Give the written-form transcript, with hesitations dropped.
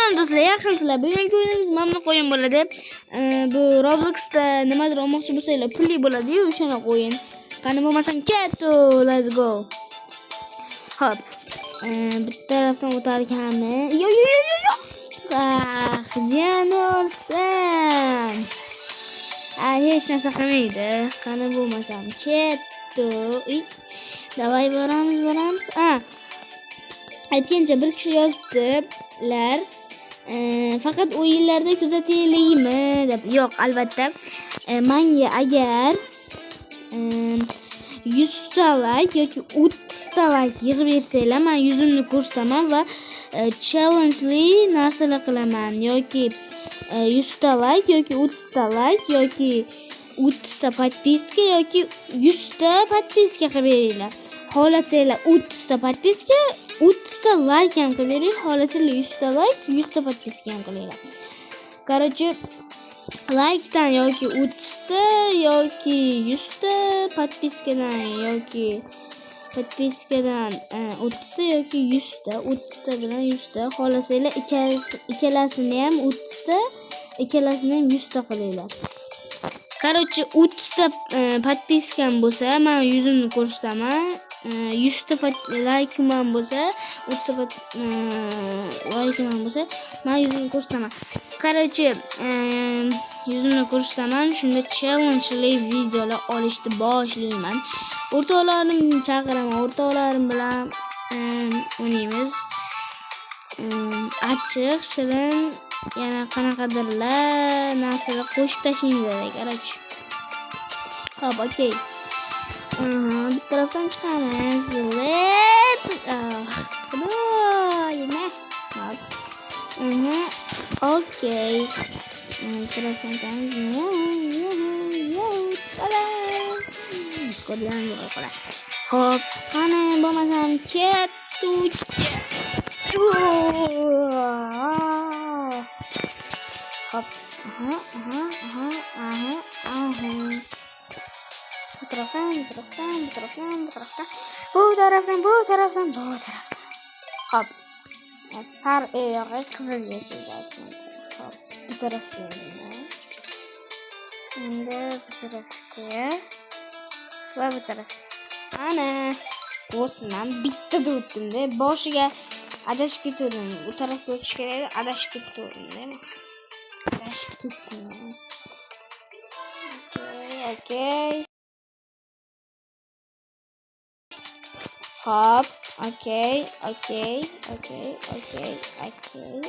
Salom do'stlar, yaxshimisizlar? Bugungi o'yinimiz mamnun o'yin bo'ladi. Bu Robloxda nimadir olmoqchi bo'lsanglar, pulli bo'ladi-yu, o'shanaqa o'yin. Qani bo'lmasam ketdi, let's go. Xo'p. Bir tarafdan o'tar ekanmi? Yo yo yo yo yo. Ah, janorsam. Ah, hech narsa qilmaydi. Qani bo'lmasam ketdi. Uy. Давай boramiz, boramiz. Ah. Aytgancha bir kishi yozibdilar. Faqat o'yinlarda kuzataylikmi deb. Yo'q, albatta. Manga agar 100 ta like yoki 30 ta like yig'ib bersanglar, man yuzimni ko'rsataman va challengeli narsalar qilaman yoki 100 ta like yoki 30 ta like yoki 30 ta подписка yoki 100 ta подписка qilib beringlar. Xohlasanglar 30 ta подписка, 30 ta like ham qilib beringlar, xohlasanglar 100 ta like, 100 ta подписка ham qilinglar. Короче, likedan yoki 30 ta yoki 100 ta, подписка dan yoki подписка dan 30 ta yoki 100 ta, 30 ta bilan 100 ta, xohlasanglar ikkalasini ham 30 ta, ikkalasini ham 100 ta qilinglar. Короче, 30 ta подписка m bo'lsa, man yuzimni ko'rsataman. 100 ta like'im ham bo'lsa, 30 ta like'im ham bo'lsa, man yuzimni ko'rsataman. Короче, yuzimni ko'rsataman, shunda challengeli videolar olishni boshlayman. O'rtoqlarimni chaqiraman, o'rtoqlarim bilan o'ynaymiz. Achchiq, shirin, yana qanaqadirlar narsalar qo'shib tashlaymiz, короче. Xo'p, okey. Aha, bir tarafdan chiqamiz. Let's. Ah, Xudoyim. Hop. Aha, okey. Bir tarafdan chiqamiz. Tada! Ko'rgan yo'q. Xo'p, qani bo'lmasam ketdik. Xo'p. Aha. Bu tarafdan, bu tarafdan, bu tarafdan, bu tarafdan, bu tarafdan, bu tarafdan, bu tarafdan. Xo'p. Sar oyog'i qizilga keladi. Xo'p, bu tarafga endi. Endi bu tarafga va bu tarafga. Ana, o'zidan bittada o'tdim-da. Boshiga adashib ketgandim. U tarafga o'tish kerak edi, adashib ketgandim. Adashib ketdim. Okey, okey. Hop, okey, okey, okey, okey, okey.